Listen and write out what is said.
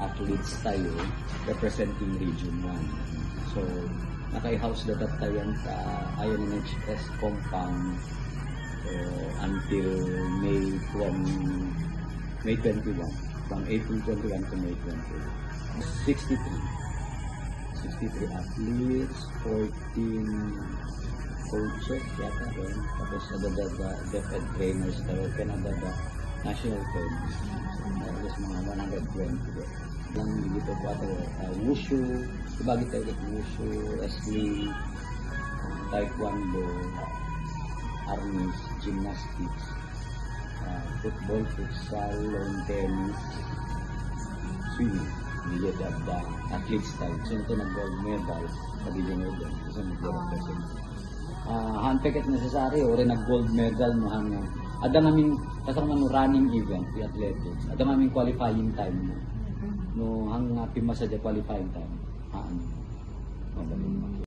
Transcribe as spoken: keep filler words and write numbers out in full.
Athletes tayo representing Region one. So, nakaihaus da tayo sa I N H S compound, so, until May twenty, May twenty-one. From April twenty-one to May twenty-one. Sixty-three. Sixty-three athletes, fourteen coaches yata rin. Tapos adda da DepEd trainers tayo, ken adda da national trainers. Halos mga one hundred twenty. Lang dito po ato, ah, wushu, ibagi tayo ket wushu, wrestling, ah, taekwondo, arnis, gymnastics, ah, football, futsal, lawn tennis, swimming. Medyo adda athletes tayo. So, ito nag-gold medal sa Region eleven. Kasi nag-represent. Ah, han pay ket necessary, uray nag-gold medal no han nga. Adda ngamin, kasano nga no running event, the athletics. Adda ngamin qualifying time no. No han nga pimasa diay qualifying time. Haan.